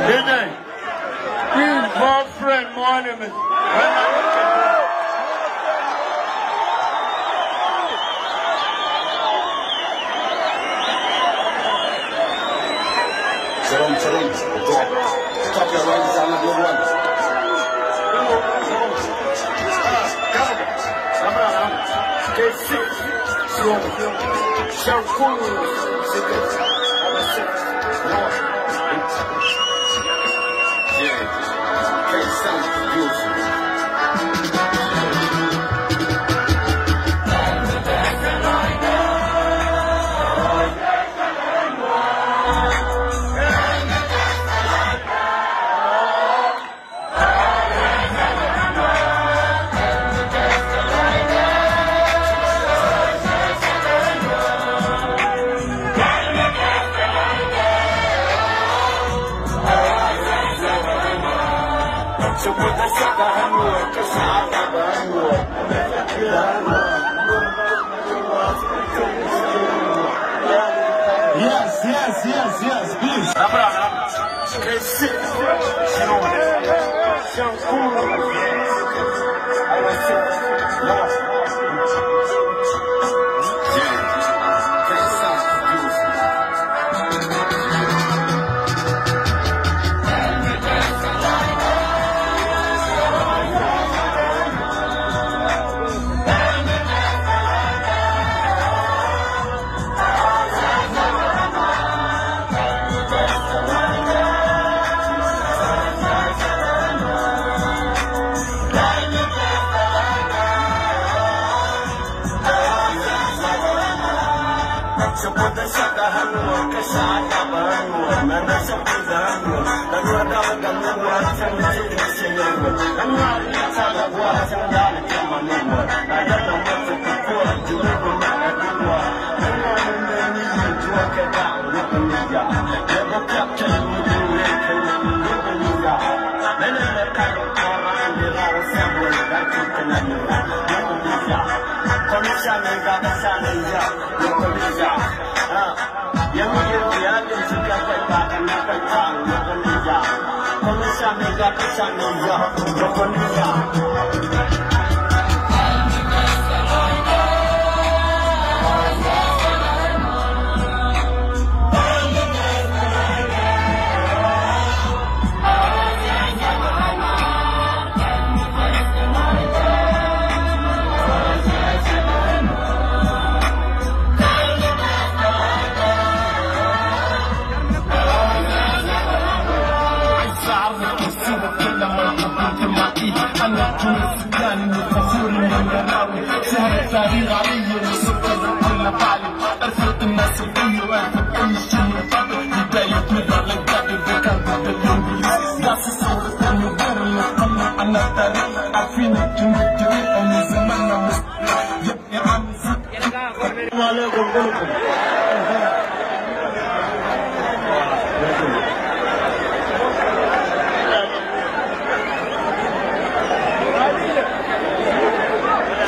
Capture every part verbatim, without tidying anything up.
Dede, more friend, more enemy. Shalom, shalom. Stop your right, I'm not your one. Yes, yes, yes, yes, please.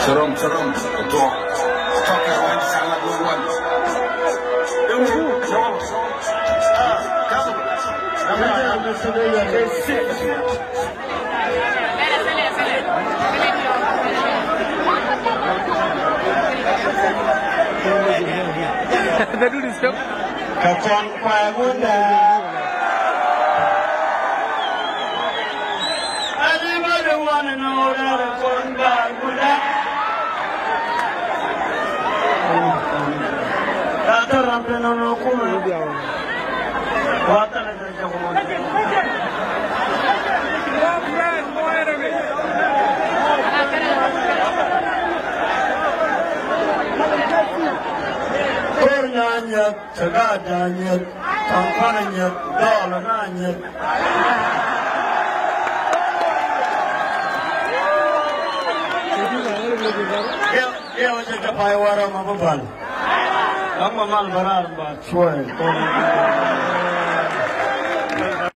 Shalom, shalom. They do this stuff. Kacang kuɛ wundɛ. Anybody wanna know that a corn bag wundɛ? Kata rampe no no kuma. Wata na jɛ jɛ kuma. Kor na nyɛ. Cɛ gaat daa nyet, pampana nyet, dɔɔla naa nyet. Iɛ, iɛ wä jɛ jɛ pay wara ma bä bal. Lam ma mal bä raar ba cuɔy.